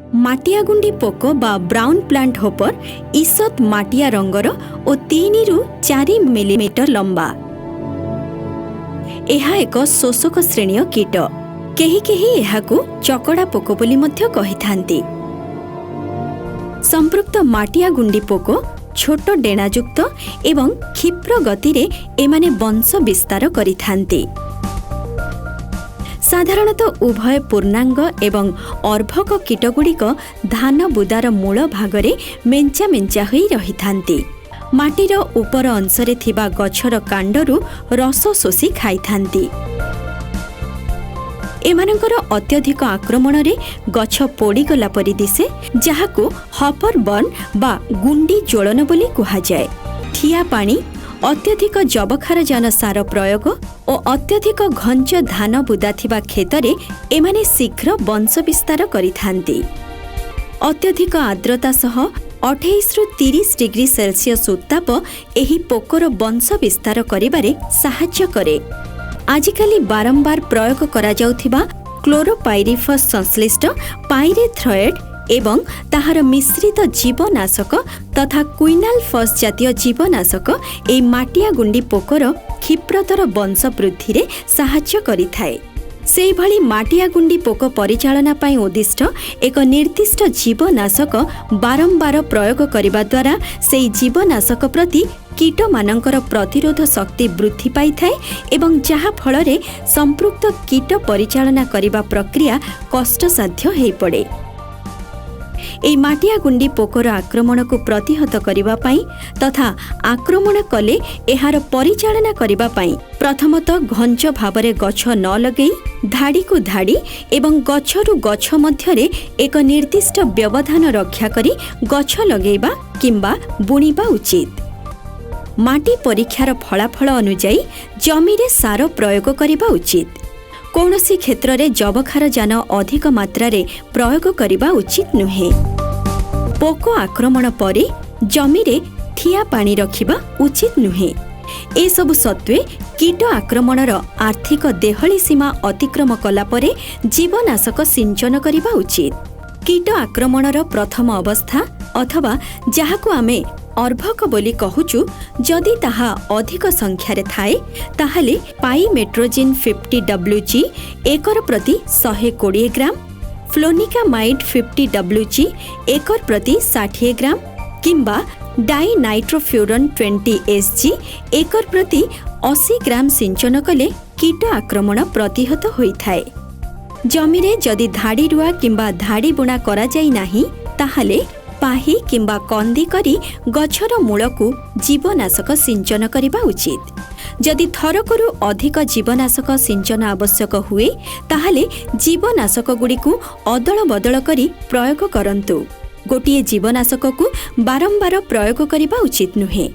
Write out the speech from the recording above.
ମାଟିଆଗୁଣ୍ଡି ପୋକ ବା brown plant ହୋପର ଈଷତ୍ ମାଟିଆ ରଙ୍ଗର ଓ 3ରୁ 4 ମିଲିମିଟର ଲମ୍ବା। ଏହା ଏକ ଶୋଷକ ଶ୍ରେଣୀୟ କୀଟ। କେହି କେହି ଏହାକୁ ଚକଡ଼ା ପୋକ ବୋଲି ମଧ୍ୟ କହିଥାନ୍ତି। ସମ୍ପୃକ୍ତ ମାଟିଆ ଗୁଣ୍ଡି ପୋକ ଛୋଟ ଡେଣାଯୁକ୍ତ ଏବଂ କ୍ଷିପ୍ର ଗତିରେ ଏମାନେ ବଂଶ ବିସ୍ତାର କରିଥାନ୍ତି। ସାଧାରଣତଃ ଉଭୟ ପୂର୍ଣ୍ଣାଙ୍ଗ ଏବଂ ଅର୍ଭକ କୀଟଗୁଡ଼ିକ ଧାନ ବୁଦାର ମୂଳ ଭାଗରେ ମେଞ୍ଚା ମେଞ୍ଚା ହୋଇ ରହିଥାନ୍ତି। ମାଟିର ଉପର ଅଂଶରେ ଥିବା ଗଛର କାଣ୍ଡରୁ ରସ ଶୋଷି ଖାଇଥାନ୍ତି। ଏମାନଙ୍କର ଅତ୍ୟଧିକ ଆକ୍ରମଣରେ ଗଛ ପୋଡ଼ିଗଲା ପରି ଦିଶେ, ଯାହାକୁ ହପର ବର୍ନ ବା ଗୁଣ୍ଡି ଜ୍ୱଳନ ବୋଲି କୁହାଯାଏ। ଠିଆ ପାଣି, ଅତ୍ୟଧିକ ଯବକ୍ଷାରଜାନ ସାର ପ୍ରୟୋଗ ଓ ଅତ୍ୟଧିକ ଘଞ୍ଚ ଧାନ ବୁଦା ଥିବା କ୍ଷେତରେ ଏମାନେ ଶୀଘ୍ର ବଂଶ ବିସ୍ତାର କରିଥାନ୍ତି। ଅତ୍ୟଧିକ ଆର୍ଦ୍ରତା ସହ 28ରୁ 30 ଡିଗ୍ରୀ ସେଲସିୟସ୍ ଉତ୍ତାପ ଏହି ପୋକର ବଂଶ ବିସ୍ତାର କରିବାରେ ସାହାଯ୍ୟ କରେ। ଆଜିକାଲି ବାରମ୍ବାର ପ୍ରୟୋଗ କରାଯାଉଥିବା କ୍ଲୋରୋପାଇରିଫସ୍ ସଂଶ୍ଳିଷ୍ଟ ପାଇରେଥ୍ରଏଡ୍ ଏବଂ ତାହାର ମିଶ୍ରିତ ଜୀବନାଶକ ତଥା କୁଇନାଲଫସ୍ ଜାତୀୟ ଜୀବନାଶକ ଏହି ମାଟିଆ ଗୁଣ୍ଡି ପୋକର କ୍ଷିପ୍ରତର ବଂଶ ବୃଦ୍ଧିରେ ସାହାଯ୍ୟ କରିଥାଏ। ସେହିଭଳି ମାଟିଆ ଗୁଣ୍ଡି ପୋକ ପରିଚାଳନା ପାଇଁ ଉଦ୍ଦିଷ୍ଟ ଏକ ନିର୍ଦ୍ଦିଷ୍ଟ ଜୀବନାଶକ ବାରମ୍ବାର ପ୍ରୟୋଗ କରିବା ଦ୍ୱାରା ସେହି ଜୀବନାଶକ ପ୍ରତି କୀଟମାନଙ୍କର ପ୍ରତିରୋଧ ଶକ୍ତି ବୃଦ୍ଧି ପାଇଥାଏ ଏବଂ ଯାହା ଫଳରେ ସମ୍ପୃକ୍ତ କୀଟ ପରିଚାଳନା କରିବା ପ୍ରକ୍ରିୟା କଷ୍ଟସାଧ୍ୟ ହୋଇପଡ଼େ। ଏହି ମାଟିଆ ଗୁଣ୍ଡି ପୋକର ଆକ୍ରମଣକୁ ପ୍ରତିହତ କରିବା ପାଇଁ ତଥା ଆକ୍ରମଣ କଲେ ଏହାର ପରିଚାଳନା କରିବା ପାଇଁ ପ୍ରଥମତଃ ଘଞ୍ଚ ଭାବରେ ଗଛ ନ ଲଗେଇ ଧାଡ଼ିକୁ ଧାଡ଼ି ଏବଂ ଗଛରୁ ଗଛ ମଧ୍ୟରେ ଏକ ନିର୍ଦ୍ଦିଷ୍ଟ ବ୍ୟବଧାନ ରକ୍ଷା କରି ଗଛ ଲଗେଇବା କିମ୍ବା ବୁଣିବା ଉଚିତ। ମାଟି ପରୀକ୍ଷାର ଫଳାଫଳ ଅନୁଯାୟୀ ଜମିରେ ସାର ପ୍ରୟୋଗ କରିବା ଉଚିତ। କୌଣସି କ୍ଷେତ୍ରରେ ଯବକ୍ଷାରଜାନ ଅଧିକ ମାତ୍ରାରେ ପ୍ରୟୋଗ କରିବା ଉଚିତ ନୁହେଁ। ପୋକ ଆକ୍ରମଣ ପରେ ଜମିରେ ଠିଆ ପାଣି ରଖିବା ଉଚିତ ନୁହେଁ। ଏସବୁ ସତ୍ତ୍ୱେ କୀଟ ଆକ୍ରମଣର ଆର୍ଥିକ ଦେହଳି ସୀମା ଅତିକ୍ରମ କଲା ପରେ ଜୀବନାଶକ ସିଞ୍ଚନ କରିବା ଉଚିତ। କୀଟ ଆକ୍ରମଣର ପ୍ରଥମ ଅବସ୍ଥା ଅଥବା ଯାହାକୁ ଆମେ ଅର୍ଭକ ବୋଲି କହୁଛୁ, ଯଦି ତାହା ଅଧିକ ସଂଖ୍ୟାରେ ଥାଏ, ତାହେଲେ ପାଇମେଟ୍ରୋଜିନ୍ 50 ଡବ୍ଲ୍ୟୁଜି ଏକର ପ୍ରତି 120 ଗ୍ରାମ, ଫ୍ଲୋନିକାମାଇଡ୍ 50 ଡବ୍ଲ୍ୟୁଜି ଏକର ପ୍ରତି 60 ଗ୍ରାମ କିମ୍ବା ଡାଇନାଇଟ୍ରୋଫ୍ୟୁରନ୍ 20 ଏସ୍ଜି ଏକର ପ୍ରତି 80 ଗ୍ରାମ ସିଞ୍ଚନ କଲେ କୀଟ ଆକ୍ରମଣ ପ୍ରତିହତ ହୋଇଥାଏ। ଜମିରେ ଯଦି ଧାଡ଼ି ରୁଆ କିମ୍ବା ଧାଡ଼ି ବୁଣା କରାଯାଇ ନାହିଁ, ତାହେଲେ ପାହି କିମ୍ବା କନ୍ଦି କରି ଗଛର ମୂଳକୁ ଜୀବନାଶକ ସିଞ୍ଚନ କରିବା ଉଚିତ। ଯଦି ଥରକରୁ ଅଧିକ ଜୀବନାଶକ ସିଞ୍ଚନ ଆବଶ୍ୟକ ହୁଏ, ତାହେଲେ ଜୀବନାଶକଗୁଡ଼ିକୁ ଅଦଳ ବଦଳ କରି ପ୍ରୟୋଗ କରନ୍ତୁ। ଗୋଟିଏ ଜୀବନାଶକକୁ ବାରମ୍ବାର ପ୍ରୟୋଗ କରିବା ଉଚିତ ନୁହେଁ।